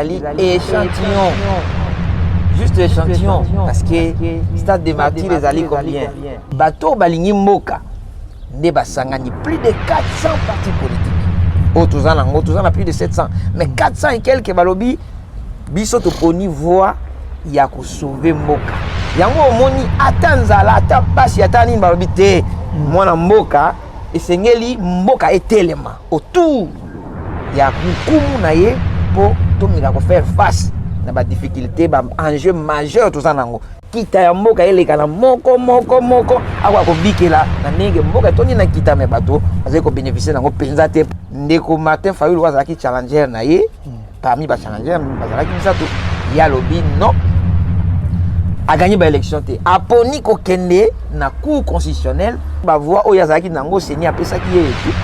Ezali échantillon, juste échantillon, parce que Stade de Martyr ezali combien? Bato oyo balingi mboka nde basangani, plus de 400 partis politiques oyo toza nango, toza na plus de 700, mais 400 et quelques balobi biso toponi voie ya kosauver mboka. Yango omoni, ata nzala, ata pasi, ata nini, balobi te, mwana mboka esengeli mboka etelema autour ya nkumu na ye mpo tomeka kofaire face na badifficulté, baenjeu majeur toza nango. Kita ya mboka eleka na moko moko moko akoka kobikela na ndenge mboka etondi na kita, me bato bazali kobénéficie nango mpenza te. Ndeko Martin Fayulu oyo azalaki challenger na ye, parmi bachallenger bazalaki misato, ye alobi non, agagné baélection te, aponi kokende na Cour constitutionnelle. Bavoix oyo azalaki nango, CENI apesaki ye etu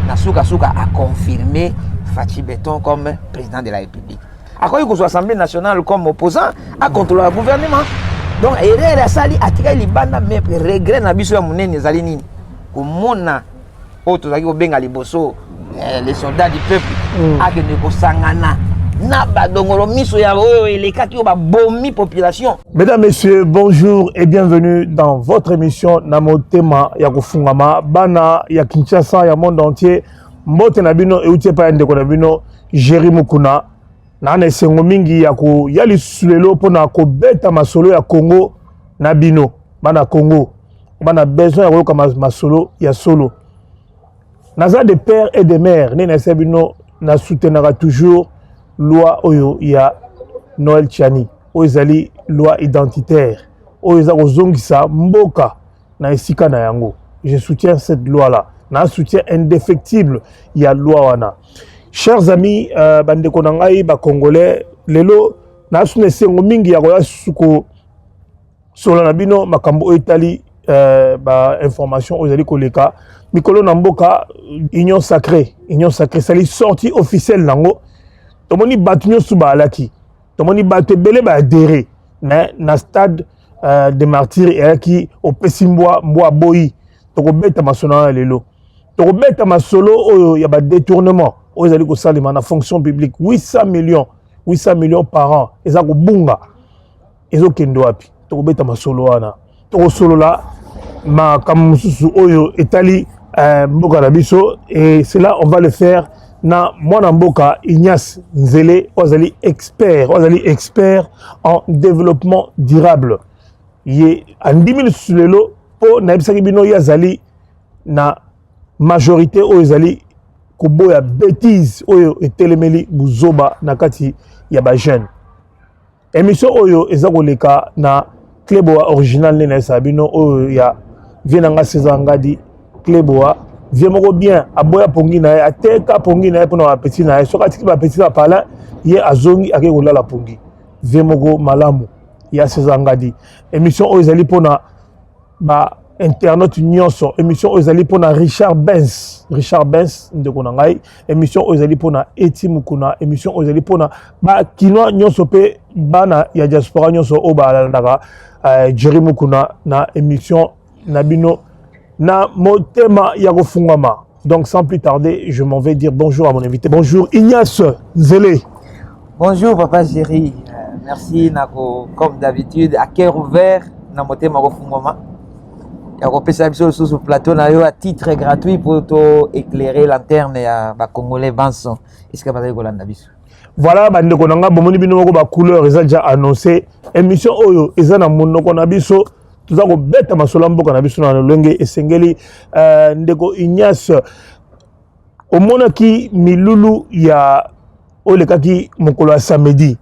na sukasuka aconfirme Fatshi Béton comme président de la République. Akoki kozwa Assemblée nationale comme opposant, acontrôle ya gouvernement. Donc erreur asali, atikali libanda. Mais regret na biso ya monene ezali nini? Komona oyo tozalaki kobenga liboso les soldats du peuple akende kosangana na badongolo miso ya oyo elekaki, oyo babomi population. Mesdames, Messieurs, bonjour et bienvenue dans votre émission Na Motema ya Kofungama. Bana ya Kinshasa, ya monde entier, mbote na bino euti epai ya ndeko na bino Géri Mukuna. Na esengo mingi ya koya lisusu lelo mpona kobeta masolo ya Congo na bino. Bana Congo, bana besoin ya koyoka masolo ya solo. Naza de père et de mère nde nayesa bino, nasoutenaka toujours loi oyo ya Noël Tshiani, oyo ezali loi identitaire, oyo eza kozongisa mboka na esika na yango. Je soutiens cette loi là na soutien indéfectible ya loi wana. Chers amis, bandeko na ngai bacongolais, lelo nasu na esengo mingi ya koya susu kosolola na bino makambo oyo etali bainformation oyo ezali koleka mikolo na mboka. Union sacrée, Union sacrée esali sortie officielle nango. Tomoni bato nyonso baalaki, tomoni bato ebele baadhérer, mais na Stade de Martyr eyaki opesi mbwa, mbwa aboyi. Tokobeta masolo wana lelo. Tokobeta masolo oyo ya badétournement oyo ezali kosalema na fonction publique. 800 millions, 800 millions par an eza kobunga, ezokende wapi? Tokobeta masolo wana. Tokosolola makambo mosusu oyo etali mboka na biso, et cela on va le faire na mwana mboka Ignace Nzele, oyo azali expert, oyo azali expert en développement durable. Ye andimi lisusu lelo mpo nayebisaki bino, ye azali na majorité oyo ezali koboya bétise oyo etelemeli buzoba na kati ya bajeune. Émission oyo eza koleka na Cleboa original nde nayesaka bino, oyo ya vieux na nga César Ngadi. Cleboa, vieux moko bien, aboya pongi na ye, ateka pongi na ye mpona bapeti na ye. Soki atiki bapeti na palin, ye azongi, akei kolala pongi. Vieux moko malamu ya César Ngadi. Émission oyo ezali mpona ba internaute nyonso. Émission oyo ezali mpona Richard Benz, Richard Benz ndeko na ngai. Émission oyo ezali mpona Eti Mukuna. Émission oyo ezali mpona bakinois nyonso mpe bana ya diaspora nyonso oyo balandaka Jerry Mukuna na émission na bino Na Motema ya Kofungwama. Donc sans plus tarder, je m'en vais dire bonjour à mon invité. Bonjour Ignace Nzele. Bonjour papa Géri, merci nako, comme d'habitude, à cœur ouvert, na motema kofungwama ya kopesa biso lisusu plateau na yo à titre gratuit pour to éclairer lanterne ya bacongolais banso esika bazali kolanda biso. Voilà, bandeko na nga, bomoni bino moko bacouleur eza déjà annoncé. Émission oyo eza na monoko na biso, toza kobeta masolo ya mboka na biso na lolenge esengeli. Ndeko Ignace, omonaki milulu ya oyo elekaki mokolo ya samedi?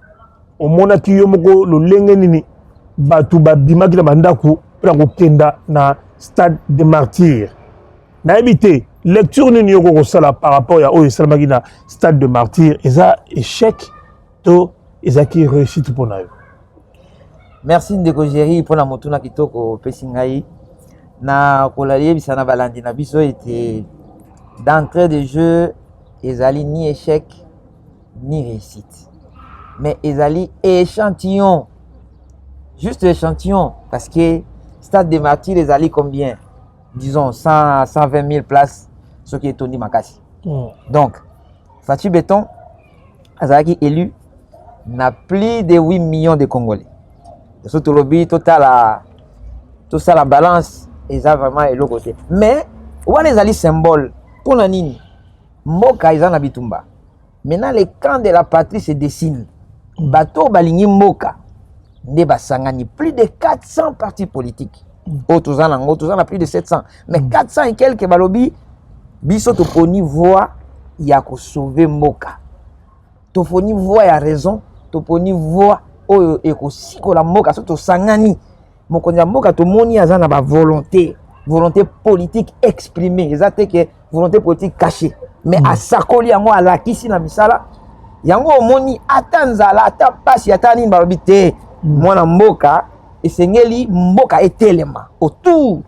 Omonaki yo moko lolenge nini bato babimaki na bandako mpona kokenda na Stade de Martyr? Nayebi te lecture nini yo kosala par rapport ya oyo esalamaki na Stade de Martyr. Eza échec to ezalaki réussite mpona yo? Merci ndeko Géri mpona motuna kitoko opesi ngai. Na kolayebisa na balandi na biso ete d'entrée de jeu, ezali ni échec ni réussite, mais ezali échantillon, juste échantillon, parce que Stade de Martyr ezali combien? Disons 100, 120 000 places soki etondi makasi. Donc Fatshi Béton azalaki élu. Na plus de 8 millions de Congolais, so tolobi totala, tosala balance, eza vraiment eloko te. Mais wana ezali symbole. Mpona nini? Mboka eza na bitumba. Maintenant, le camp de la patrie se dessine. Bato oyo balingi mboka nde basangani, plus de 400 partis politiques oyo toza nango, toza na plus de 700, mais 400 et quelques balobi: biso toponi voie ya kosauver mboka, toponi voie ya raison, toponi voie oyo ekosikola mboka. So tosangani, mokonzi ya mboka tomoni aza na bavolonté, volonté politique exprimée, eza te ke volonté politique cachée, mais asakoli yango, alakisi na misala yango. Omoni, ata nzala, ata pasi, ata nini, balobi te, mwana mboka, esengeli mboka etelema autour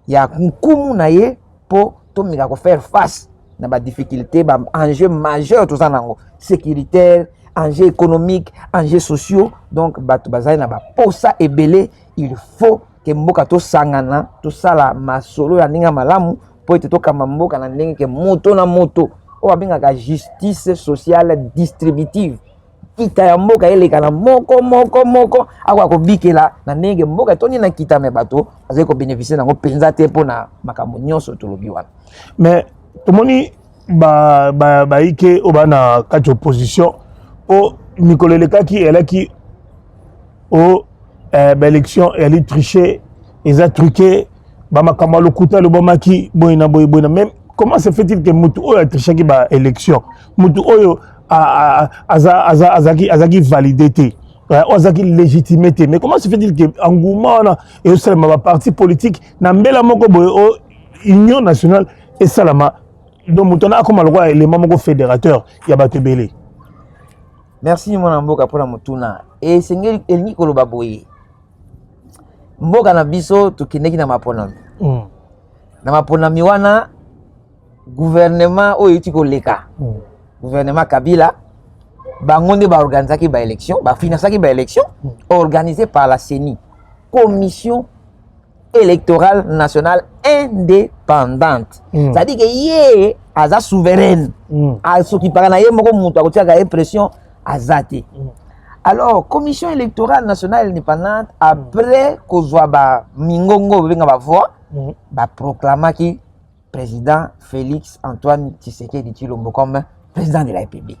ya nkumu na ye mpo tomeka kofaire face na badifficulté, baenjeu majeur toza nango, sécuritaire, enjeu économique, enjeu sociaux. Donc bato bazali na baposa ebele. Il faut ke mboka tosangana, tosala masolo ya ndenge ya malamu mpo ete tokamba mboka na ndenge ke moto na moto, oyo babengaka justice sociale distributive, kita ya mboka eleka na moko moko moko, akoka kobikela na ndenge mboka etondi na kita. Me bato bazali kobénéficier nango mpenza te mpona makambo nyonso tolobi wana. Mais tomoni bayike oyo baa na kati ya opposition, mpo mikolo elekaki eyalaki o baélection eyali triché, eza truqué, bamakambo ya lokuta elobamaki boye na boye boye na. Même comment se fait-il que mutu oyo atrichaki baélection, mutu oyo azalaki validé te, oyo azalaki légitime te, mais comment se fait-il que engouement wana ezosalema, baparti politique na mbela moko boye o union nationale esalama, donc moto wana akóma lokola élément moko fédérateur ya bato ebele? Merci, mwana mboka, mpona motuna. Esengeli, elingi koloba boye: mboka na biso, tokendeki na maponami. Na maponami wana, gouvernement oyo euti koleka, gouvernement Kabila, bango nde baorganisaki baélection, bafinansaki baélection organisé par la CENI, Commission électorale nationale indépendante. C'est-à-dire que ye aza souveraine, asokipaka na ye moko, moto akotiaka ye pression aza te. Alors, Commission électorale nationale indépendante, après kozwa bamingongo babenga bavoix, baproclamaki président Félix Antoine Tshisekedi Tshilombo comme président de la République.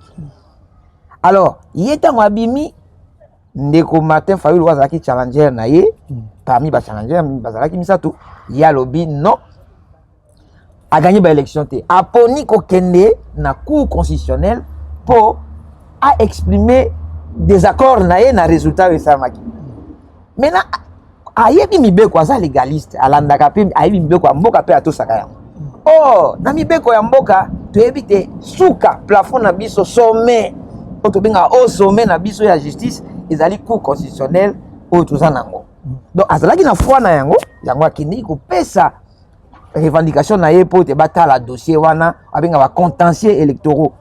Alors ye, ntango abimi, ndeko Martin Fayulu azalaki challenger na ye, parmi bachallenger bazalaki misato, ye alobi non, agagné baélection te, aponi kokende na Cour constitutionnelle mpo aexprime désaccord na ye na résultat oyo esalamaki. Maintenant, ayebi mibeko, aza légaliste, alandaka mpe, ayebi mibeko ya mboka mpe atosaka yango. Or na mibeko ya mboka, toyebi te suka plafond na biso, sommet oyo tobengaka o sommet na biso ya justice ezali Cour constitutionnelle oyo toza nango. Donc azalaki na foi na yango, yango akendeki kopesa revendication na ye mpo ete batala dossier wana abenga bacontentieux électoraux.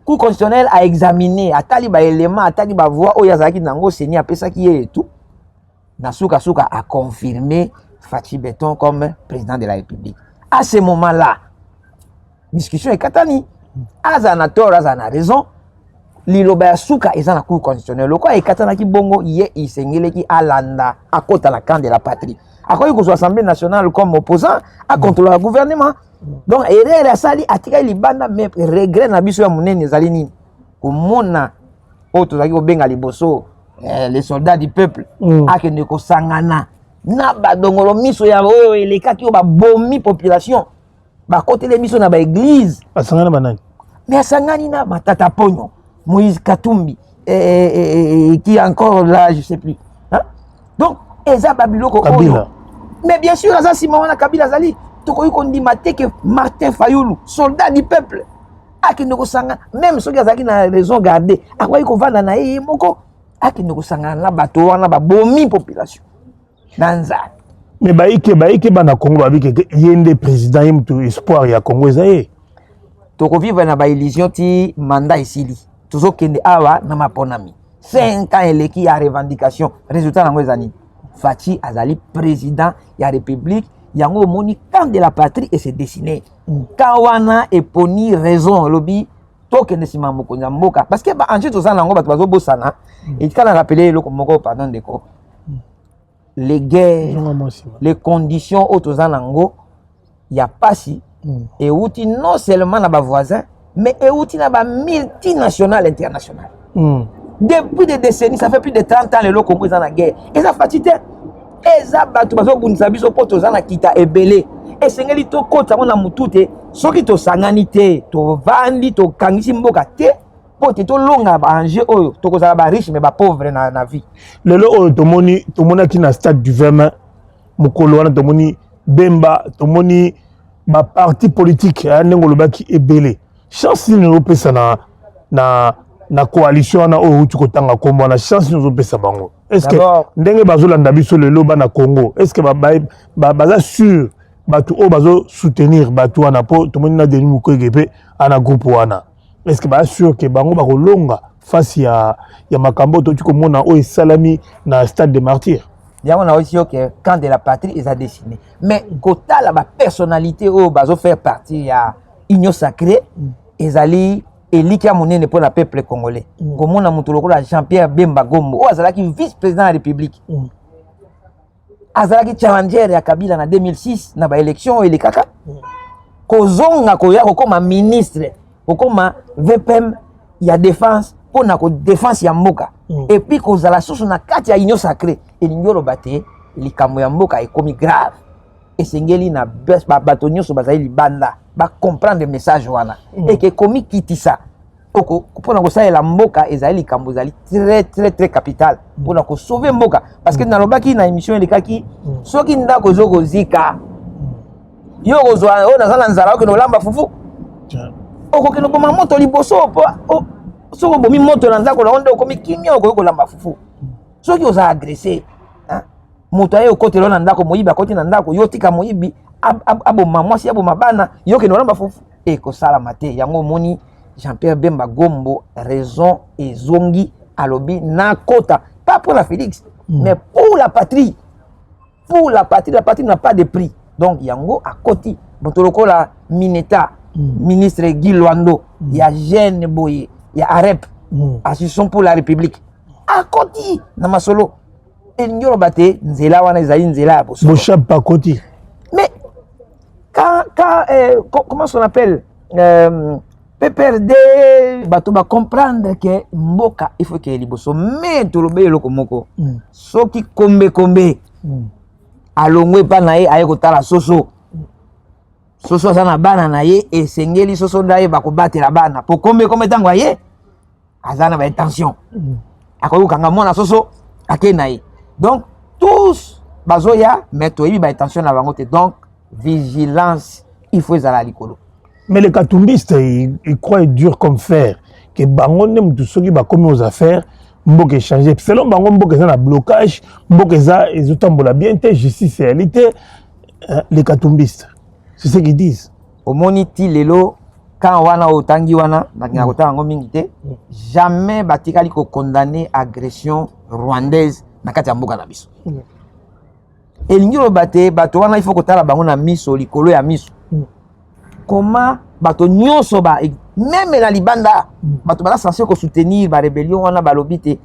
Cour constitutionnelle a examiné, atali baélément, atali bavoix oyo azalaki nango, CENI apesaki ye etu, na sukasuka aconfirmé Fatshi Béton comme président de la République. À ce moment là, discussion ekatani. Azala na tort, azala na raison, liloba ya suka eza na Cour constitutionnelle. Lokola ekatanaki bongo, ye esengeleki alanda, akota na camp de la patrie. Akoki kozwa Assemblée nationale comme opposant, acontrôle gouvernement. Donc erreur asali, atikali libanda. Mais regret na biso ya monene ezali nini? Komona oyo tozalaki kobenga liboso les soldats du peuple akende kosangana na badongolo miso ya oyo elekaki, oyo babomi population, bakotele biso na baéglise. Asangani banani? Mais asangani na Matata Ponyo, Moïse Katumbi, qui encore là, je sais plus, hein? Donc eza babiloko oyo, mais bien sûr aza nsima wana, Kabila azali. Tokoki kondima te ke Martin Fayulu, soldat du peuple, akende kosangana. Même soki azalaki na raison garder, akoki kovanda na ye ye moko, akende kosangana na bato wana babomi population na nzala. Mais bayike bana Congo babike ye nde président, ye moto espoir ya Congo eza ye. Tokovivre na baillusion ti mandat esili. Tozokende awa na maponami, 5 ans eleki ya revendication, résultat nango eza nini? Fatshi azali président ya République. Yango omoni, camp de la patrie ese dessine. Camp wana eponi raison, elobi Tokende nsima ya mokonzi ya mboka, parce que baenjeu toza na yango, bato bazobosana. Etika na rappeler eloko moko, pardon ndeko. Les guerres, Zonga mwa nsima. Les conditions oyo toza nango ya pasi euti non seulement na bavoisin, mais euti na bamultinationale internationale. Depuis des décennies, ça fait plus de 30 ans lelo, Congo eza na guerre. Eza Fatshi te, eza bato bazobundisa biso mpo toza na kita ebele. Esengeli tokota yango na motu te. Soki tosangani te, tovandi, tokangisi mboka te mpo te tolonga baenjeu oyo, tokozala bariche mais bapauvre na vie. Lelo oyo tomoni, tomonaki na stade du 20 mai, mokolo wana tomoni Bemba, tomoni baparti politique aya ndenge olobaki ebele. Chance nini ozopesa na coalition wana oyo outi kotanga nkombo wana? Chance nini ozopesa bango? Est ce que ndenge bazolanda biso lelo, bana Congo, est ce que baza sûr, bato oyo bazosoutenir bato wana? Mpo tomoni na Denis Mukwege mpe ana groupe wana. Est ce que baza sûr ke bango bakolonga face ya makambo oyo toti komona, oyo esalami na stade de Martyr? Yango naosi yo ke camp de la patrie eza dessiné, mais kotala bapersonnalité oyo bazofaire partie ya Union sacrée, ezali elikya monene mpo na peuple congolais. Komona moto lokola Jean-Pierre Bemba Gombo, oyo azalaki vice président ya République, azalaki challenger ya Kabila na 2006 na baélection oyo elekaka, kozonga koya kokóma ministre, kokóma VPM ya défense mpo na kodéfense ya mboka, et puis kozala susu na kati ya Union sacrée, elingi oloba te likambo ya mboka ekomi grave. Esengeli na bato nyonso bazali libanda bacomprendre message wana eke komikitisa mpona kosalela mboka ezali likambo ezali très très très capital mpona kosauver mboka, parce que nalobaki na émission elekaki, soki ndako ezokozika, yo okozwa oyo naza na nzala, okende olamba fufu, okokende oboma moto liboso, po soki obomi moto na ndako nango nde okomi kimia, okoki kolamba fufu. Soki oza agressé, moto aye okotela na ndako, moyibi akoti na ndako, yo tika moyibi aboma mwasi, aboma bana, yo okende olamba fufu? Ekosalama te. Yango omoni Jean-Pierre Bemba Gombo, raison ezongi, alobi nakota pas pour la Félix, mais pour la patrie, pour la patrie. La patrie n'a pas de prix. Donc yango akoti. Moto lokola Mineta, ministre Guy Loando, ya jeune boye ya AREP, Association pour la République, akoti na masolo. Elingi oloba te nzela wana ezali nzela ya bosolo. Boshab akoti. Mais quand comment on appelle, PPRD, bato bacomprendre ke mboka il faut keye liboso. Mais tolobi eloko moko: soki kombekombe alongwe epa na ye, aye kotala soso, soso aza na bana na ye, esengeli soso nde ayeba kobatela bana, po kombekombe ntango aye aza na baintention, akoki kokanga mwana soso, ake na ye. Donc tous bazoya, mais toyebi baintention na bango te. Donc vigilance il faut ezala likolo. Mais les katumbistes, ils croient dur comme fer que bango nde mutu soki bakomi aux affaires, mboka échange. Selon bango, mboka eza na blocage, mboka eza ezotambola bien te, justice eyali te. Les katumbistes, c'est ce qu'ils disent. Omoni, ti lelo kan wana oyo otangi wana, nakendaka kotanga yango mingi te, jamais batikali kocondamner agression rwandaise na kati ya mboka na biso. Elingi oloba te bato wana il faut kotala bango na miso likolo ya miso. Koma bato nyonso ba même na libanda, bato baza censé kosoutenir barébellion wana, balobi te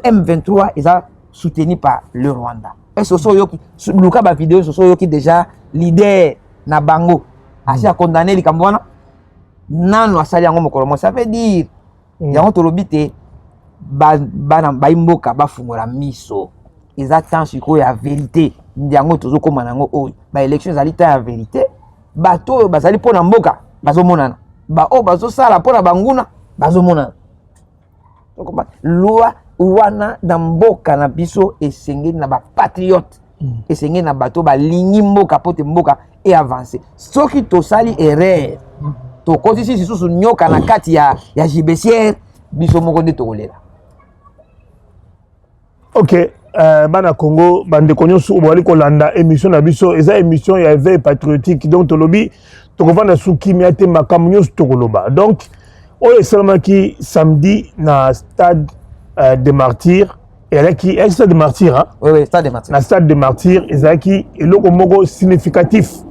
M23 eza soutenu par le Rwanda. Est ce oyoki? Luka bavideo soso oyoki déjà leader na bango asi acondamner likambo wana? Nano asali yango mokolo moko. Ça veut dire, yango tolobi te bana bai mboka bafungola miso. Eza temps sikoyo ya vérité. Yango tozokóma nango oyo baélection ezali temps ya vérité. Bato oyo bazali mpo na mboka bazomonana, baoyo bazosala mpo na banguna bazomonana. Loi wana na mboka na biso esengeli na bapatriote, esengeli na bato balingi mboka mpo te mboka eavance. Soki tosali erreur, tokotisi lisusu nyoka na kati ya gibecière, biso moko nde tokolela. Ok, bana Congo, bandeko nyonso oyo bozali kolanda émission na biso, eza émission ya éveil patriotique. Donc tolobi tokovanda su kimia te, makambo nyonso tokoloba. Donc oyo esalamaki samedi na stade de Martyr, ezalaki stade de Martyr, hein? Oui, stade de Martyr. Na stade de Martyr, ezalaki eloko moko significatif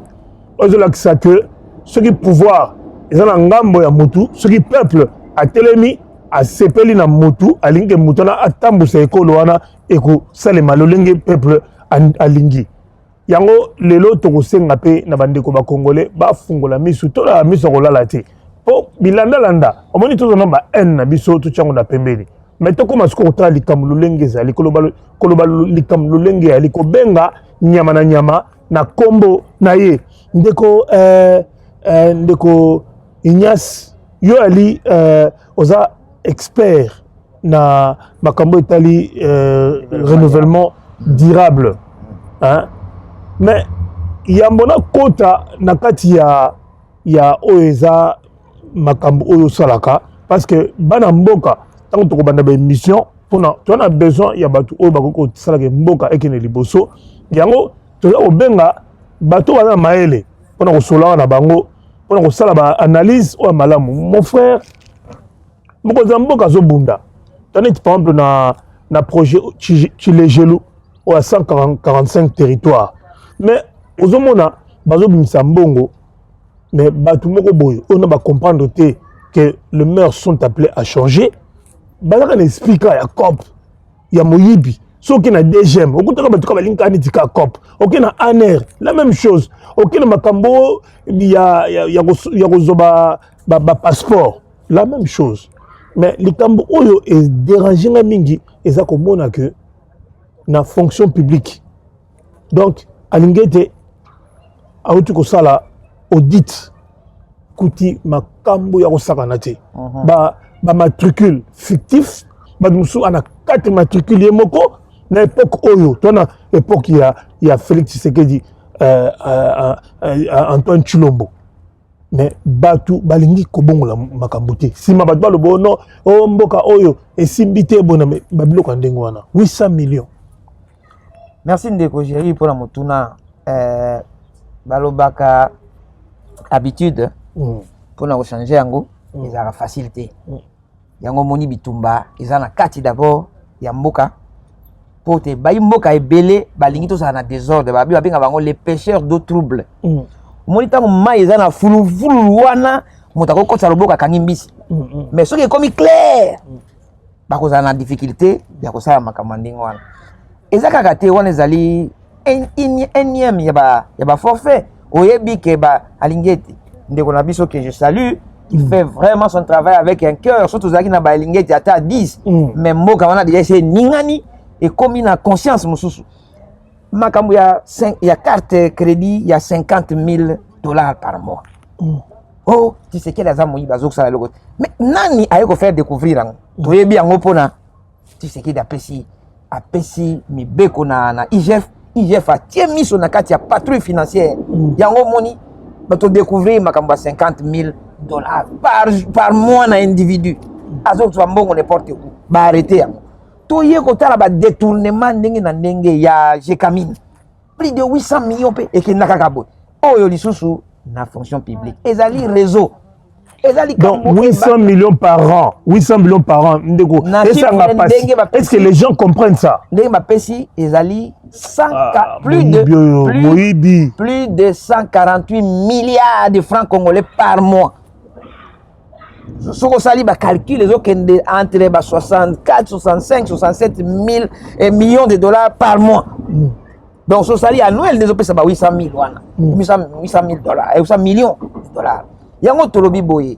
oyo ezolakisa ke soki pouvoir Eza na ngambo ya mutu. Soki peuple atelemi, asepeli na mutu, alingi ke mutu wana atambusa ekolo wana, ekosalema lolenge peuple alingi yango. Lelo tokosenga mpe na bandeko bacongolais bafungola misu, tolala miso ya kolala te, mpo bilandalanda omoni tozana ba haine na biso, totyango na pembeni. Mais tokóma sikoyo kotala likambo lolenge ezali, koloba likambo lolenge ezali, kobenga nyama na nyama na nkombo na ye. Ndeko ndeko Ignace, yo ali oza expert na makambo etali renouvellement durable, hein? Mais yambo nakota na kati ya oyo eza makambo oyo osalaka, parce que bana mboka, ntango tokobanda baémission, mpona toza na besoin ya bato oyo bakoki kosalaka mboka ekende liboso. Yango toza kobenga bato baza na mayele mpona kosolaka na bango, mpona kosala baanalyse oyo ya malamu. Mon frère, mokonzi ya mboka azobunda neti par exemple na projet Tshilejelu oyo ya 145 territoire, mais ozomona bazobimisa mbongo, mais bato moko boye oyo na bacomprendre te que les mœurs sont appelées à changer, bazaka na esprit kaka ya coop, ya moyibi. Soki na DGM, okutaka bato kaka balingi kaka neti kaka coop. Oke na ANR, la même chose. Oke na makambo ya kozwa bapasseport, la même chose. Mais likambo oyo edérange nga mingi eza komona ke na fonction publique, donc alingi ete awuti kosala audit, kuti makambo ya kosakana te, bamatricule fictif. Bato mosusu ana 4 matricule ye moko. Na époque oyo to na époque ya Félix Tshisekedi, Antoine Tshilombo, mais bato balingi kobongola makambo te. Nsima bato baloba: "Oh non, o mboka oyo esimbi te." Bona babiloko ya ndenge wana, 800 millions. Merci, ndeko Géri, mpona motuna. Balobaka habitude, mpona kochange yango ezalaka facile te. Yango omoni bitumba eza na kati d'abord ya mboka, mpo te bayi mboka ebele balingi tozala na désordre. Babi babenga bango les pêcheurs d'eau trouble. Omoni ntango mai eza na fulufulu wana, moto akokotisa loboko, akangi mbisi. Mais soki ekomi clair, bakozala na difficulté ya kosala makambo ya ndenge wana. Eza kaka te wana, ezali énième ya baforfait. Oyebi ke ba alingi ete ndeko na biso que je salue, qui fait vraiment son travail avec un cœur, surtout tozalaki na balingi ete ata 10, mais mboka wana déjà ese eningani, ekomi na conscience mosusu. Makambo ya carte crédit ya 50 000 $ par mois. Oh, Tshisekedi aza moyibi, azokosala eloko te. Mais nani aye kofaire découvrir yango? Toyebi yango mpona Tshisekedi apesi mibeko na IGF. IGF atie miso na kati ya patrouille financière. Yango omoni bato découvrir makambo ya 50 000 $ par mois na individu azozwa mbongo n'importe où. Baarrêter yango. Toye kotala badétournement ndenge na ndenge ya Gécamines, plus de 800 millions mpe ekenda kaka boye. Oyo lisusu na fonction publique ezali réseau, ezali Donc 800 millions par an, 800 millions par an, ndeko, esanga pasi. Est-ce que les gens comprennent ça? Ndenge bapesi ezali 100, ah, plus de 148 milliards de francs congolais par mois. Soki osali bacalcul, ezokende entre ba 64, 65, 67 mille millions de dollars par mois. Donc so osali annuel nde ezopesa ba 800 000 wana, 800 000 dollars, 800 millions de dollars. Yango tolobi boye: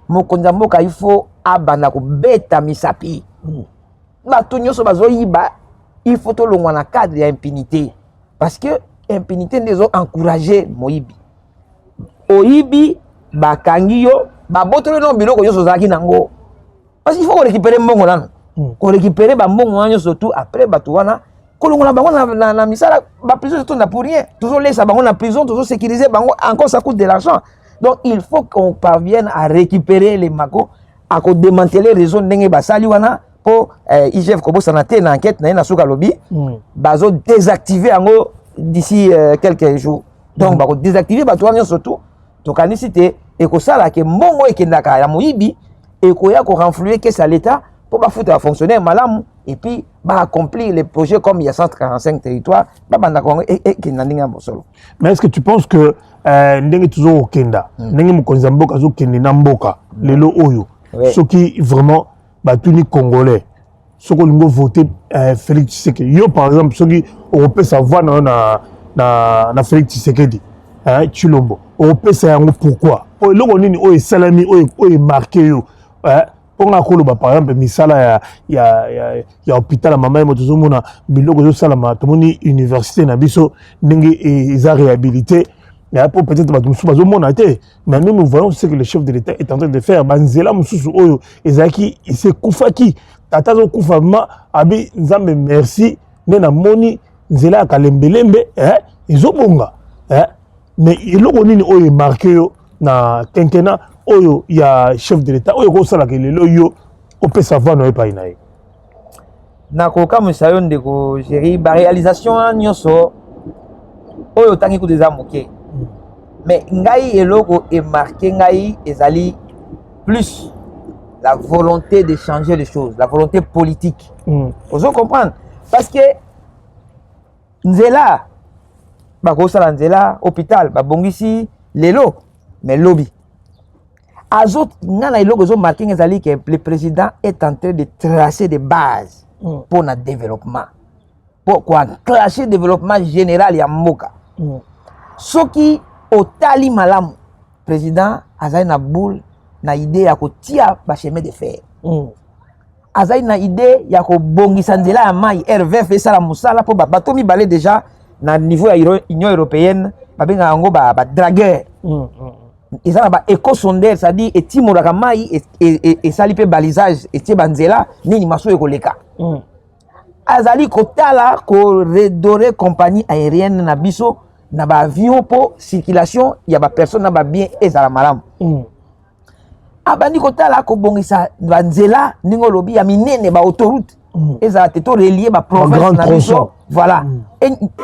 mokonzi ya mboka, il faut abanda kobeta misapi bato nyonso bazoyiba. Il faut tolongwa na cadre ya impunité, parce que impunité nde ezo encourage moyibi. Oyibi, bakangi yo, babotoli no biloko nyonso ozalaki nango, parce qu'il faut korécupérer mbongo nano, korécupérer bambongo wana nyonso tout. Après bato wana, kolongola bango na misala. Baprison ezotonda pour rien. Tozolesa bango na prison, tozosécuriser bango encore, ça coûte de l'argent. Donc il faut qu'on parvienne à récupérer les magots, à kodémanteler réseau ndenge basali wana, mpo IGF kobosana te, na enquête na ye na suka alobi bazo désactiver yango d'ici quelques jours. Donc bakodésactiver bato wana nyonso tout. Tokanisi te ekosala ke mbongo ekendaka ya moyibi ekoya korenflouer caisse ya l'État mpo bafuta bafonctionnaire malamu, et puis Baaccomplir les projets comme il y a 145 territoires, babandaka yango ekende na ndenge ya bosolo. Mais est ce que tu penses que ndenge tozokokenda, ndenge mokonzi ya mboka azokende na mboka lelo oyo, soki vraiment batuni Congolais, soki olingi ovote Félix Tshisekedi, yo par exemple, soki okopesa voix na yo na Félix Tshisekedi, hein, Tshilombo, okopesa yango pourquoi? Po eloko nini oyo esalami, oyo emarquer yo, hein? Mpo nga koloba, par exemple, misala ya hôpital ya Mama Yemo, tozomona biloko ezosalama, tomoni université na biso ndenge eza réhabilité ya, po peut-être bato mosusu bazomona te, mais nous, nous voyons ce que le chef de l'État est en train de faire. Banzela mosusu oyo ezalaki esi ekufaki, tata azokufa ma abi Nzambe merci nde namoni nzela ya Kalembelembe ezobonga. Mais eloko nini oyo emarquer yo na quinquennat oyo ya chef de l'État, oyo ekosalaka lelo yo opesa voix na yo epai na ye? Nakokamwisa yo, ndeko Géri, baréalisation wana nyonso oyo otangi kutu eza moke. Mais ngai, eloko emarquer ngai ezali plus la volonté de changer les choses, la volonté politique. Ozo comprendre? Parce que nzela, bakosala nzela, hôpital babongisi lelo, mais lobi azo nga na eloko ezomarquer nga ezali ke le président est en train de tracer des bases mpo na développement, mpo koenclencher développement général ya mboka. Soki otali malamu, président azali na boule na idée ya kotia bachemin de fer, azali na idée ya kobongisa nzela ya mai RVF esala mosala, mpo bato mibale déjà na niveau ya Union européenne babengaka yango badragueur. Eza na baéchosondeur, c'est-à-dire etimolaka mai, esali mpe balisage, etie banzela nini masuwa ekoleka. Azali kotala koredorer compagnie aérienne na biso na baavion, mpo circulation ya bapersone na babien ezala malamu. Abandi kotala kobongisa banzela, ndenge olobi, ya minene, baautoroute ezala te, to relier baprovince na biso, voilà.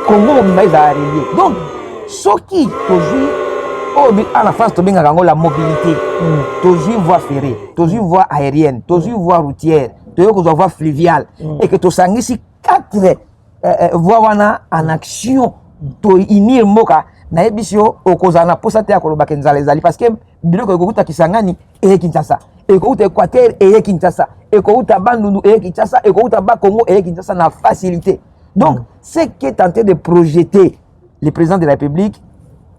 Congo mobimba ezala relié. Donc soki tozwi oyo na France tobengaka yango la mobilité, tozwi voie ferrée, tozwi voie aérienne, tozwi voie routière, toyei kozwa voie fluviale, et que tosangisi quatre voie wana en action, tounir mboka, nayebisi yo, okozala na posa te ya kolobaka nzala ezali, parce que biloko ekouta Kisangani eye Kinshasa, ekouta Équateur eye Kinshasa, ekouta Bandundu eye Kinshasa, ekouta Bakongo eye Kinshasa na facilité. Donc ce qui est en train de projeter le président de la République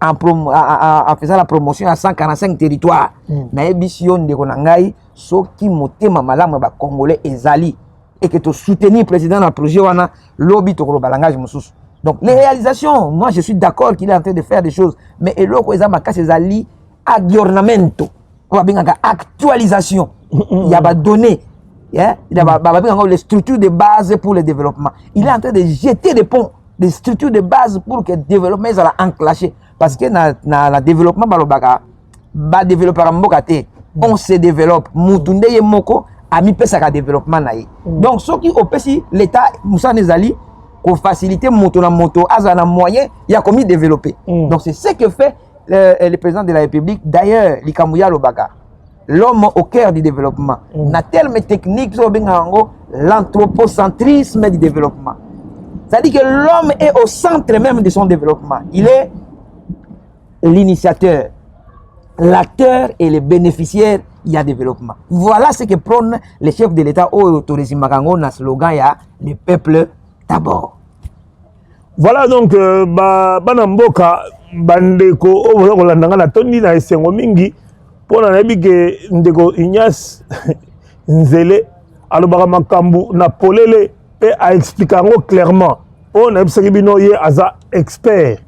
en faisant la promotion à 145 territoires, nayebisi yo, ndeko na ngai, soki motema malamu ya bacongolais ezali et que tosoutenir président na projet wana, lobi tokoloba langage mosusu. Donc les réalisations, moi je suis d'accord qu'il est en train de faire des choses, mais eloko eza makasi ezali aggiornamento, oyo babengaka actualisation ya badonnées, babengaka yango les structures de base pour le développement. Il est en train de jeter des ponts, des structures de base pour que développement ezala enclenché, parce que na développement, balobaka badéveloppaka mboka te, on se développe. Mutu nde ye moko amipesaka développement na ye. Donc soki opesi l'état mosala, ezali kofaciliter moto na moto azala na moyen ya komidévelopper. Donc c'est ce que fait le président de la République. D'ailleurs, likambo ya alobaka l'homme au cœur du développement, na terme technique so babengaka yango l'anthropocentrisme du développement, c'est-à-dire que l'homme est au centre même de son développement. Il est l'initiateur, l'acteur et le bénéficiaire ya développement. Voilà ce que prône le chef de l'État, oyo toresimaka yango na slogan ya le peuple d'abord. Voilà. Donc bana mboka, bandeko oyo boza kolanda nga, natondi na esengo mingi mpona nayebi ke ndeko Ignace Nzele alobaka makambo na polele mpe aexplika yango clairement. Oyo nayebisaki bino, ye aza expert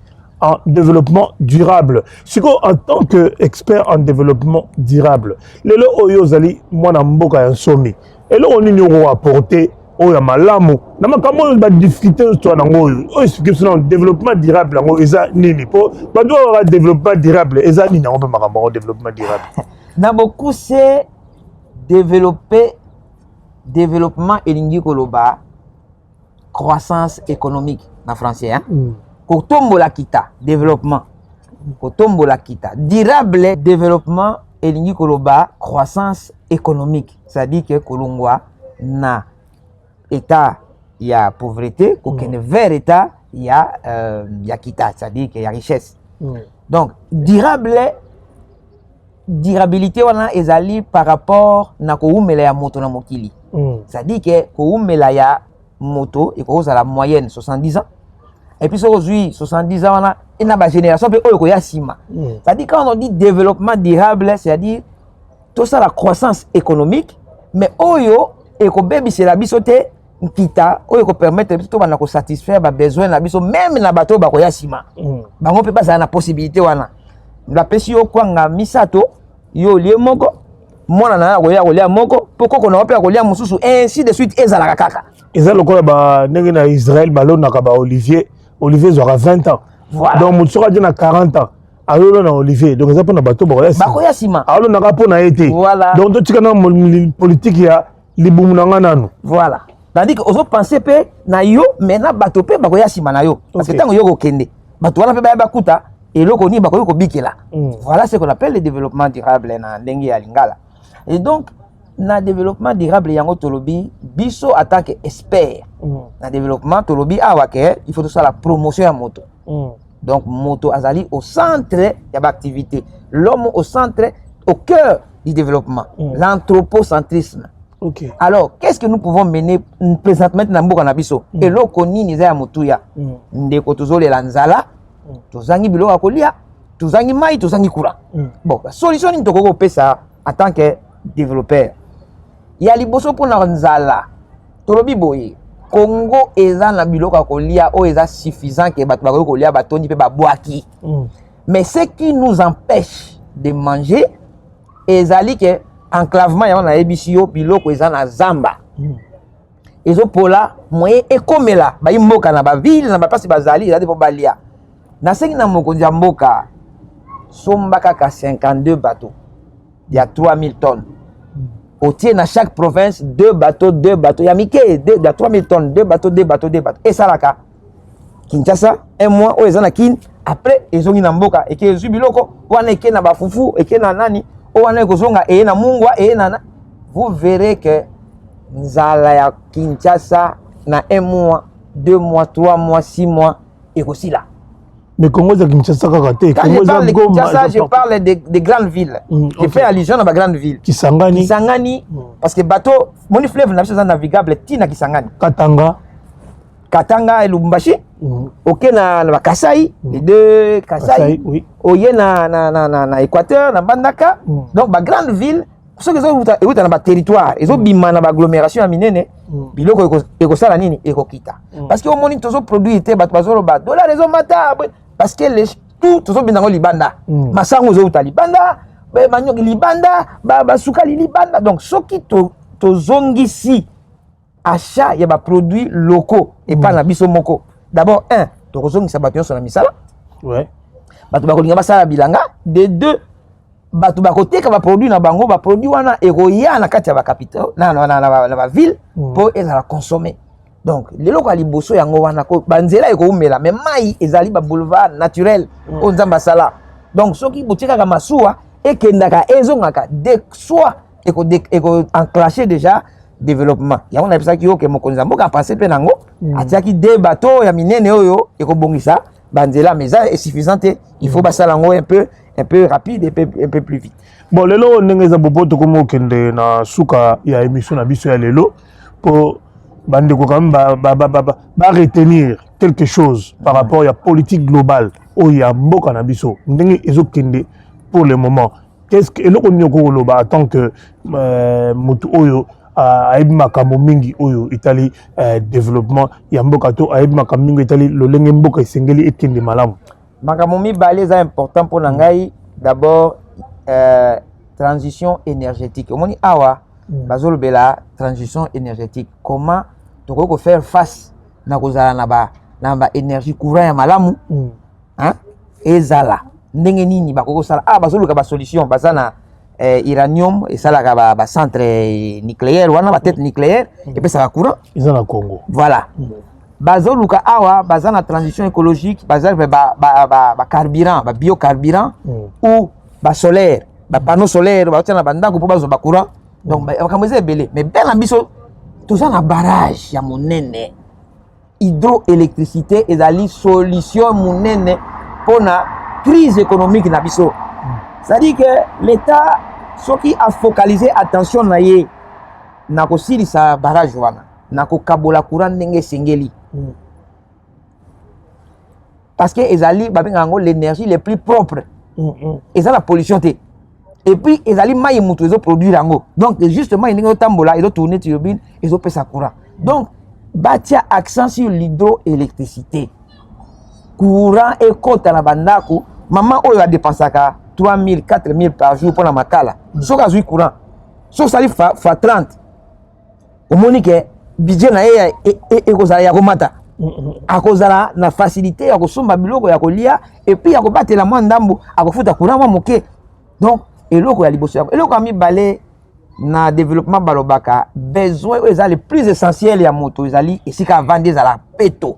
en développement durable. Sikoyo, en tant que expert en développement durable, lelo oyo ozali mwana mboka ya nsomi, eloko nini okoapporter oyo ya malamu na makambo oyo, badifficulté nyonso toa nango, oyo explique biso na développement durable yango eza nini? Mpo bato oyo baka développement durable eza nini yango, mpe makambo yango développement durable? Na bokuse, développer, développement elingi koloba croissance économique na français, hein? Kotombola kita, développement kotombola kita. Durable développement elingi koloba croissance économique, c'est-à-dire que kolongwa na état Ya pauvreté kokende vers état ya kita, c'est-à-dire que ya richesse. Donc durable, durabilité wana ezali par rapport na kowumela ya moto na mokili. C'est-à-dire que kowumela ya moto ekokozala moyenne 70 ans, et puis soki ozwi 70 ans wana, ena bagénération mpe oyo ekoya nsima. C'est-à-dire, quand on dit développement durable, c'est-à-dire tosala croissance économique, mais oyo ekobebisela biso te nkita, oyo ekopermettre biso tobanda kosatisfaire babesoin na biso, même na bato oyo bakoya nsima. Bango mpe bazala na possibilité wana. Bapesi yo kwanga misato, yo olie moko, mwana na yo akoya kolia moko, mpo koko na yo mpe akolia mosusu, ainsi de suite, ezalaka kaka. Eza lokola ba ndenge na Israël balonaka baolivier, olivier ezwaka 20 ans. Voilà. Donc moto soki atie na 40 ans, azolona olivier, donc eza mpona bato bakoya nsima. Bakoya nsima. Alonaka mpo na ye te. Voilà. Donc totika na politique ya libumu na nga nanu. Voilà, tandis que ozopense mpe na yo, mais na bato mpe bakoya nsima na yo, parce que ntango yo kokende, bato wana mpe baya bakuta eloko nini bakoki kobikela. Voilà ce qu'on appelle le développement durable na ndenge ya lingala. Et donc na développement durable yango, tolobi biso en tant que expert na développement, tolobi awa ke il faut tosala promotion ya moto. Donc moto azali au centre ya baactivité, l'homme au centre, au cœur du développement, l'anthropocentrisme. Alors qu'est-ce que nous pouvons mener présentement na mboka na biso? Eloko nini eza ya motuya? Ndeko, tozolela nzala, tozangi biloko ya kolia, tozangi mai, tozangi courant. Bon, solution nini tokoki kopesa en tant que développeur? Ya liboso, mpona nzala, tolobi boye: Congo eza na biloko ya kolia oyo eza suffisant ke bato bakoki kolia, batondi mpe babwaki. Mais ce qui nous empêche de manger ezali ke enclavement. Yango nayebisi yo, biloko eza na zamba, ezopola, moyen ekomela bayi mboka na baville, na baplace bazali, eza te mpo balia. Nasengi na mokonzi ya mboka, somba kaka 52 bateau ya 3000 tonnes, otie na chaque province deux bateaux, deux bateaux ya mike ya 3000 tonnes, deux bateaux, deux bateaux, deux bateaux. Esalaka Kinshasa un mois oyo eza na Kine, après ezongi na mboka, eke ezwi biloko wana, eke na bafufu, eke na nani oyo wana, ekozonga, eye na mungwa, eye na. Vous verrez que nzala ya Kinshasa na un mois, 2 mois, 3 mois, 6 mois ekosila. Mais Congo eza Kinshasa kaka te. Quand je parle de Kinshasa, je parle de grandes villes. Je fais allusion à ma grande ville. Kisangani. Kisangani, parce que bateau, moni fleuve na biso eza navigable ti na Kisangani. Katanga. Katanga et Lubumbashi. Ok, na ba Kasai, les deux Kasai. Kasai, oui. Oye na Équateur, na Mbandaka. Donc ba grande ville, soki ezouta euta na baterritoire, ezobima na baagglomération ya minene, biloko ekosala nini? Ekokita. Parce que omoni, tozoproduire te. Bato bazoloba dollar ezomata parce que les tout tozobenda yango libanda. Masango ezouta libanda, manioki libanda, basukali libanda. Donc soki tozongisi achat ya baproduits locaux epai na biso moko, d'abord un, tokozongisa bato nyonso na misala. Bato bakolinga basala bilanga. De deux, bato bakoteka baproduit na bango, baproduit wana ekoya na kati ya bacapitale, na baville, mpo ezala consommé. Donc leloko ya liboso yango wana. Banzela ekoumela, mais mai ezali baboulevard naturel oyo Nzambe asala. Donc soki botie kaka masuwa ekendaka, ezongaka de soit, ekoenclenche déjà développement. Yango nayebisaki yo ke mokonzi ya mboka apense mpe nango, atiaki de bateau ya minene oyo ekobongisa banzela, mais eza insuffisant te. Il faut basala yango un peu rapide, un peu plus vite. Bon, lelo ndenge eza bopo, tokomi okende na suka ya émission na biso ya lelo, mpo bandeko quand même ba retenir quelque chose par rapport ya politique globale oyo ya mboka na biso ndenge ezokende pour le moment. Qu'est-ce que eloko nini okoki koloba en tant que motu oyo ayebi makambo mingi oyo etali développement ya mboka, to ayebi makambo mingi etali lolenge mboka esengeli ekende malamu? Makambo mibale eza important mpo na ngai. D'abord, transition énergétique. Omoni awa, bazolobela transition énergétique, comment tokoki kofaire face na kozala na ba énergie, courant ya malamu, hein? Ezala ndenge nini bakoki kosala? Ah, bazoluka basolution. Baza na uranium, esalaka bacentre ba nucléaire wana, batête nucléaire epesaka courant. Eza na Congo. Voilà. Bazoluka awa, baza na transition écologique, baza bacarburant, ba babiocarburant ou basolaire, bapanneau solaire baotia na bandako mpo bazwa bacourant. Donc makambo eza ebele, mais be na biso toza na barrage ya monene. Hydroélectricité ezali solution monene mpona crise économique na biso. C'est-à-dire que l'État, soki afocaliser attention na ye na kosilisa barrage wana, na kokabola courant ndenge esengeli, parce que ezali, babengaka yango l'énergie le plus propre, eza na pollution te, et puis ezali mai moto ezoproduire yango. Donc juste mai ndenge ezotambola, ezotourne turbine, ezopesa courant. Donc batia accent sur l'hydroélectricité, courant ekɔta na bandako. Mama oyo adépensaka 3000, 4000 par jour mpona makala, soki azwi courant, soki osali fois 30, omoni ke budget na ye ekozala ya komata, akozala na facilité ya kosomba biloko ya kolia et puis ya kobatela mwa ndambu, akofuta courant mwa moke. Donc eloko ya liboso yako. Eloko ya mibale, na développement balobaka besoin oyo eza le plus essentiel ya moto ezali esika avandi ezala peto,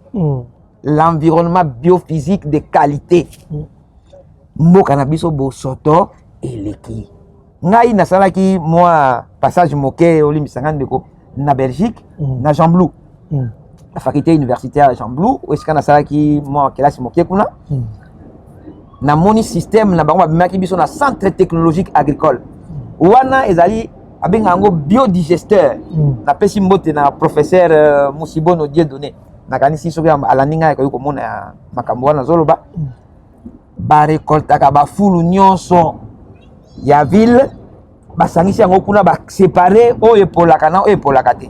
l'environnement biophysique de qualité. Mboka na biso bosoto eleki. Ngai nasalaki mwa passage moke, olimbisa ngai ndeko, na Belgique, na Gembloux, na faculté universitaire ya Gembloux, oyo esika nasalaki mwa kelasi moke kuna. Namoni système na bango. Babimaki biso na centre technologique agricole wana, ezali abengaka yango biodigesteur. Napesi mbote na professeur Musibono Dieudonné. Nakanisi soki alandi ngai, akoki komona ya makambo wana azoloba. Barekoltaka bafulu nyonso ya ville, basangisi yango kuna, basépare oyo epolaka na oyo epolaka te.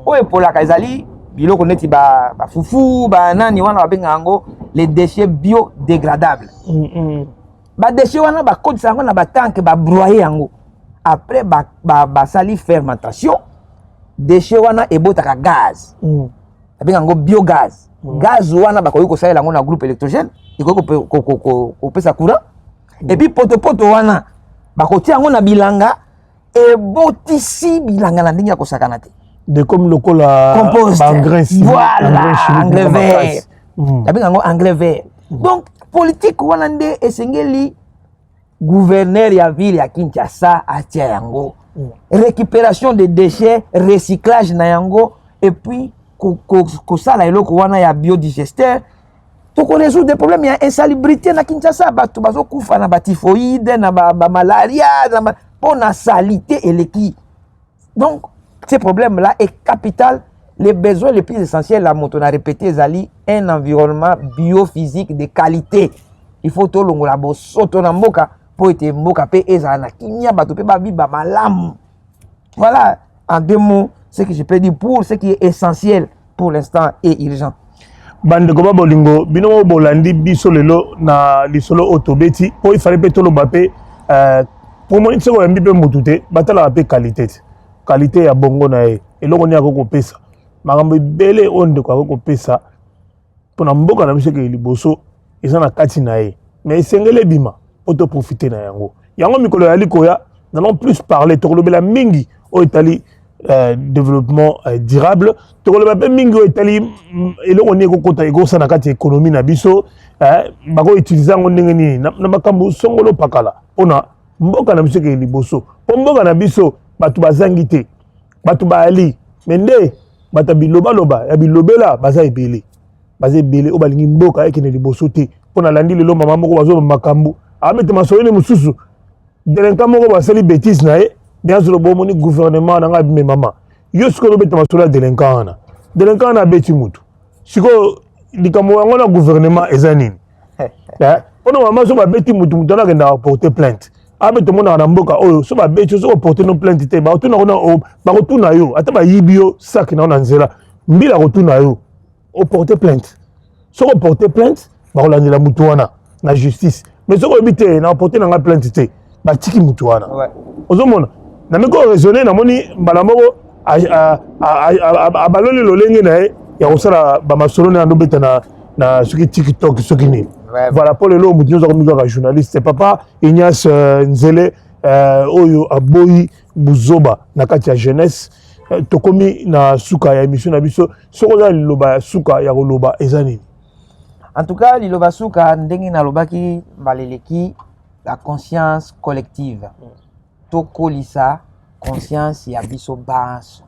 Oyo epolaka ezali biloko neti bafufu, banani wana, babengaka yango les déchets biodégradables. Badéchets wana, bakotisa yango na batanke, babroye yango, après basali fermentation. Déchet wana ebotaka gaz, babenga yango biogaz. Gaz wana bakoki kosalela yango na groupe électrogène, ekoki kopesa courant. Et puis potopoto wana, bakotia yango na bilanga, ebotisi bilanga na ndenge ya kosakana te. De comme lokola compost. Baengrais chimique, voilà, engrais chimique engrais moko vert. makasi. Babenga yango engrais vert. Donc politique wana nde esengeli gouverneur ya ville ya Kinshasa atia yango, récupération de déchets, recyclage na yango, et puis kosala eloko wana ya biodigesteur. Tokorésoudre problème ya insalubrité na Kinshasa. Bato bazokufa na batyphoïde, na bamalaria, mpo na saleté eleki. Donc ce problème là est capital. Les besoins les plus essentiels ya moto, na répété, ezali un environnement biophysique de qualité. Il faut tolongola bosoto na mboka mpo ete mboka mpe ezala na kimia, bato mpe babiba malamu. Voilà en deux mots ce que je peux dire pour ce qui est essentiel pour l'instant et urgent. Bandeko ba bolingo, bino moko bolandi biso lelo na lisolo oyo tobeti, mpo ifale mpe toloba mpe po moni soki oyambi mpe motu te, batalaka mpe qualité te, qualité ya bongo na ye, eloko nini akoki kopesa, makambo ebele oyo ndeko akoki kopesa mpona mboka na biso ekeke liboso, eza na kati na ye, mais esengeli ebima mpo toprofite na yango. Yango mikolo yali koya, n'allons plus parler, tokolobela mingi oyo etali développement durable, tokoloba mpe mingi oyo etali eloko nini ekokota, ekosala na kati ya économie na biso, bakoutilize yango ndenge nini na makambo songolo pakala mpona mboka na biso ekeke liboso. Mpo mboka na biso bato bazangi te, bato bayali, me nde bato ya bilobaloba, ya bilobela baza ebele, baza ebele oyo balingi mboka ekende liboso te. Mpo nalandi lelo mama moko bazoba makambo, abete masololi mosusu, délinquant moko basali bétise na ye, bien azoloba: "Omoni gouvernement na ngai." Me mama, yo sikoyo ozobeta masolo ya délinquant wana, délinquant wana abeti mutu, sikoyo likambo yango na gouvernement eza nini? Mpona mama, so babeti mutu, mutu wana akendaka porter plainte. Abe tomonaka na mboka oyo, so babeti yo, soki oporte no plainte te, bakotuna yo. Ata bayibi yo sac na yo na nzela, mbila akotuna yo: "Oporte plainte?" Soki oporte plainte, bakolandela mutu wana na justice. Mais soki oyebi te, na oporte na ngai plainte te, batiki mutu wana. Ozomona, nameki oraisonne, namoni mbala moko abaloli lolenge na ye ya kosala bamasolo na ye, andobeta na soki TikTok, soki nini. Voilà, mpo lelo motu nyonso akomi kaka journaliste. Papa Ignace Nzele, oyo aboyi buzoba na kati ya jeunesse, tokomi na suka ya émission na biso. Soki oza liloba ya suka ya koloba, eza nini? En tout cas, liloba suka, ndenge nalobaki mbala eleki, la conscience collective. Tokolisa conscience ya biso banso,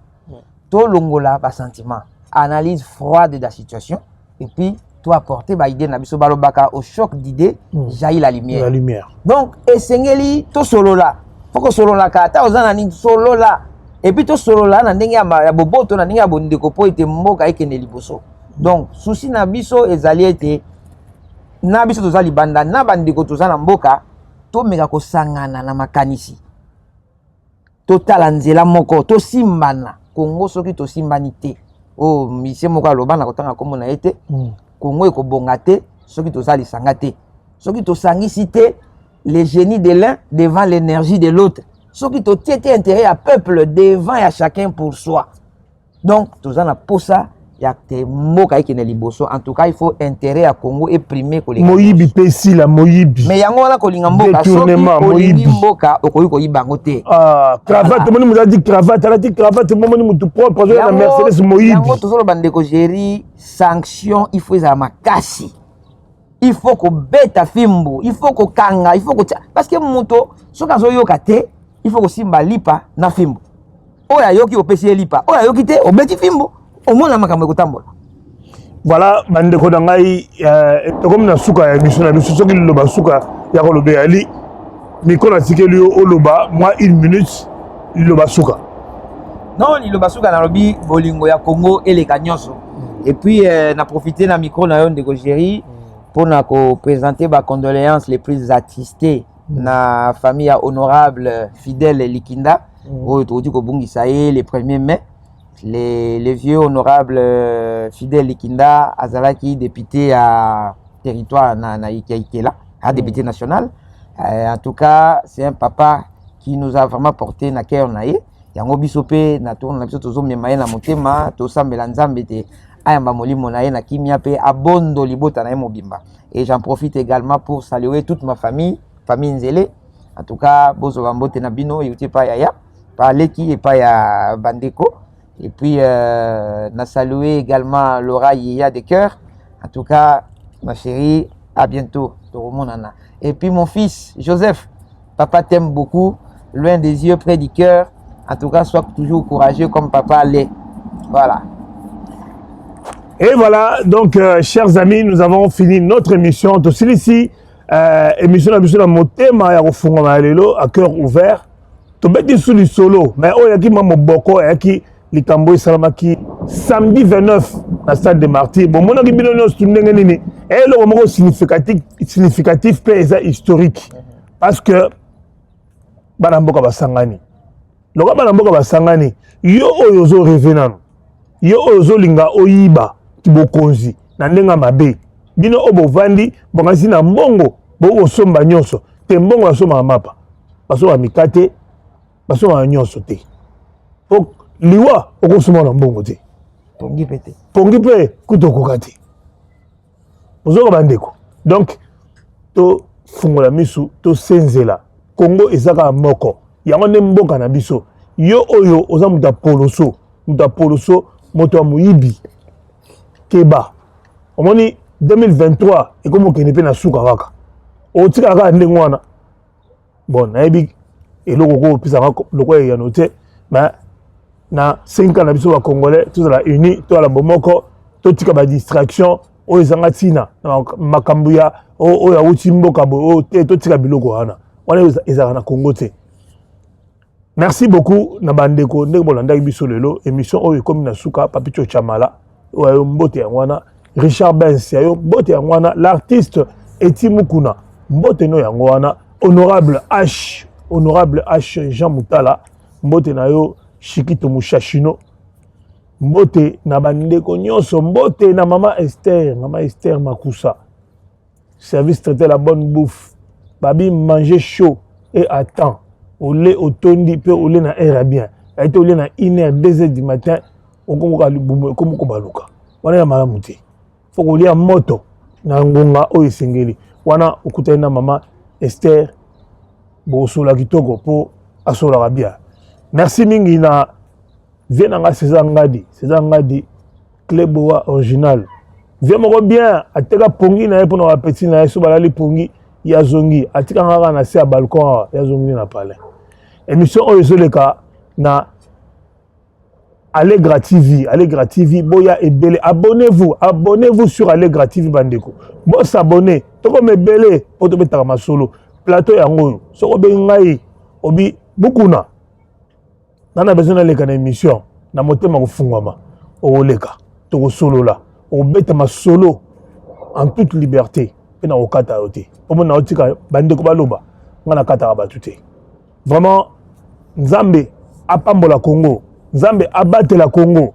tolongola basentiment. Analyse froide de la situation et puis to apporter ba idée na biso. Balobaka, au choc d'idées jaillit la lumière. La lumière. Donc esengeli tosolola. Faut kosololaka, ata oza na nini, solola. Et puis tosolola na ndenge ya boboto, na ndenge ya bondeko, mpo ete mboka ekende liboso. Donc souci na biso ezali ete na biso toza libanda, na bandeko toza na mboka, tomeka kosangana na makanisi, totala nzela moko, tosimbana. Kongo, soki tosimbani te, oyo misie moko aloba na kotanga nkombo na ye te, Kongo ekobonga te soki toza lisanga te, soki tosangisi te le génie de l'un devant l'énergie de l'autre, soki totie te intérêt ya peuple devant ya chacun pour soi. Donc toza na posa ya te mboka ekende liboso. En tout cas, il faut intérêt ya Congo eprime koleka. Moyibi mpe esila, moyibi. Mais yango wana, kolinga mboka, soki Détournement, olingi moyibi. mboka, okoki koyiba yango te. Ah, cravate, omoni moto alati cravate, alati cravate, momoni motu propre azoya na Mercedes, moyibi. Yango tozoloba, ndeko Géri, sanction il faut ezala makasi, il faut kobeta fimbu, il faut kokanga, il faut kotia, parce que moto soki azoyoka te, il faut kosimba lipa na fimbu. Oyo ayoki, opesi ye lipa, oyo ayoki te, obeti fimbu, omona makambo ekotambola. Voilà, bandeko na ngai, tokomi na suka ya émission na biso. Soki liloba suka ya koloba eyali, micro natikeli yo, oloba mwa une minute, liloba suka. Non, liloba suka, nalobi bolingo ya Congo eleka nyonso. Et puis na profite na micro na yo, ndeko Géri, mpona koprésenter bacondoléances les plus attristées na famille ya honorable Fidèle Likinda, oyo tokoki kobungisa ye le 1er mai. Le vieux honorable Fidèle Likinda azalaki député ya territoire na Ikela, un député national. En tout cas, c'est un papa qui nous a vraiment porté na cœur na ye. Yango biso mpe na tourne na biso, tozomema ye na motema, tosambela Nzambe te ayamba molimo na ye na kimia mpe abondo libota na ye mobimba. Et j'en profite également pour saluer toute ma famille, famille Nzele. En tout cas, bozwa mbote na bino euti epai ya ya paleki, epai ya bandeko. Et puis na saluer également Laura Yeya de cœur. En tout cas, ma chérie, à bientôt, tokomonana. Et puis mon fils Joseph, papa t'aime beaucoup, loin des yeux, près du cœur. En tout cas, sois toujours courageux comme papa l'est. Voilà. Et voilà, donc, chers amis, nous avons fini notre émission. Tosilisi émission na biso na motema ya kofungama ya lelo, à cœur ouvert. Tobeti su lisolo, mais oyo eyaki mwa moboko, eyaki likambo esalamaki samedi 29 na Stade de Martyr. Bomonaki bino nyonso tu ndenge nini eloko moko significatif mpe eza historique, parce que bana mboka basangani. Lokola bana mboka basangani, yo oyo ozorêver nano, yo oyo ozolinga oyiba bokonzi na ndenge ya mabe, bino oyo bovandi bongasi na mbongo, bokosomba nyonso te. Mbongo basombaka mapa, basombaka mikate, basombaka nyonso te. Po liwa okosomba na mbongo te. Pongi mpe te. Pongi mpe kuta okoka te. Ozoka bandeko, donc tofungola misu, tosenzela. Kongo eza kaka moko, yango nde mboka na biso. Yo oyo oza moto ya poloso, moto ya poloso, moto ya moyibi, keba. Omoni 2023 ekomi okende mpe na suka, kaka otikala kaka ndenge wana. Bon, nayebi eloko ko opesaka lokola eyano te, mais na 5 ans na biso bacongolais, tozala uni, tozala bomoko, totika badistraction oyo ezanga ntina na makambo ya oyo awuti mboka boye oyo te. Totika biloko wana, wana ezalaka na Congo te. Merci beaucoup na bandeko ndenge bolandaki biso lelo. Émission oyo ekomi na suka. Papicho Chamala oyo ayo mbote yango wana, Richard Bens yayo mbote yango wana, l'artiste Eti Mukuna mbote no yango wana, honorable H, honorable H Jean Mutala mbote na yo, Shikito Mushashino mbote na bandeko nyonso, mbote na mama Esther, mama Esther Makusa, service traité la bonne bouffe, babi manger chaud et à temps, ole otondi mpe ole na heure ya bien, aye te ole na 1 heure, 2 heures du matin, okomoka libumu ekomi kobaluka, wana ya malamu te. Faut kolia moto na ngonga oyo esengeli. Wana okutani na mama Esther, bokosola kitoko mpo asolaka bien. Merci mingi na vieux na nga César Ngadi, César Ngadi Cleboa original, vieux moko bien, ateka pongi na ye mpona bapeti na ye. So balali pongi, ye azongi, atikanga kaka na se ya balcon awa, ye azongi na palais. Émission oyo ezoleka na Allegra TV, Allegra TV, boya ebele. Abonnez-vous, abonnez-vous sur Allegra TV bandeko. Bo s'abonner, toko mebele po tobetaka masolo. Plateau yango oyo. Soko obengi ngai obi Mukuna. Nana besoin naleka na émission na motema kofungwama. Okoleka, tokosolola, okobeta masolo en toute liberté mpe na kokata yo te. Po mona otika bandeko baloba, ngai nakataka bato te. Vraiment Nzambe apambola Congo, Nzambe abatela Congo.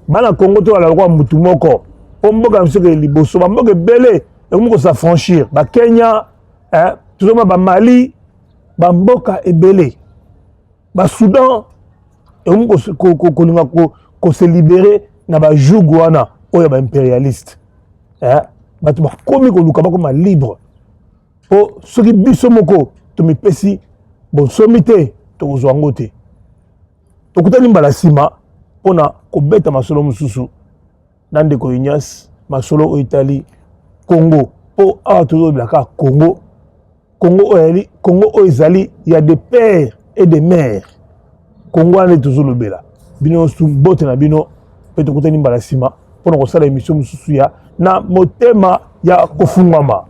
Bana Congo tozala lokola mutu moko mpo mboka na biso ekende liboso. Bamboka ebele ekomi kosafranchir, ba Kenya, eh, tozomona ba Mali, bamboka ebele, ba Soudan ekomi kolinga kose libere na ba joug wana oyo ya ba imperialiste, eh, bato bakomi koluka bakoma libre. Mpo soki biso moko tomipesi bonsomi te, tokozwa yango te. Tokutani mbala nsima mpo na kobeta masolo mosusu na ndeko Ignace, masolo oyo etali Congo, mpo awa tozolobela kaka Congo. Congo oyo ezali, Congo oyo ezali ya de père et de mère. Congo wana nde tozolobela. Bino nyonso mbote na bino, mpe tokutani mbala nsima mpo na kosala emission mosusu ya na motema ya kofungwama.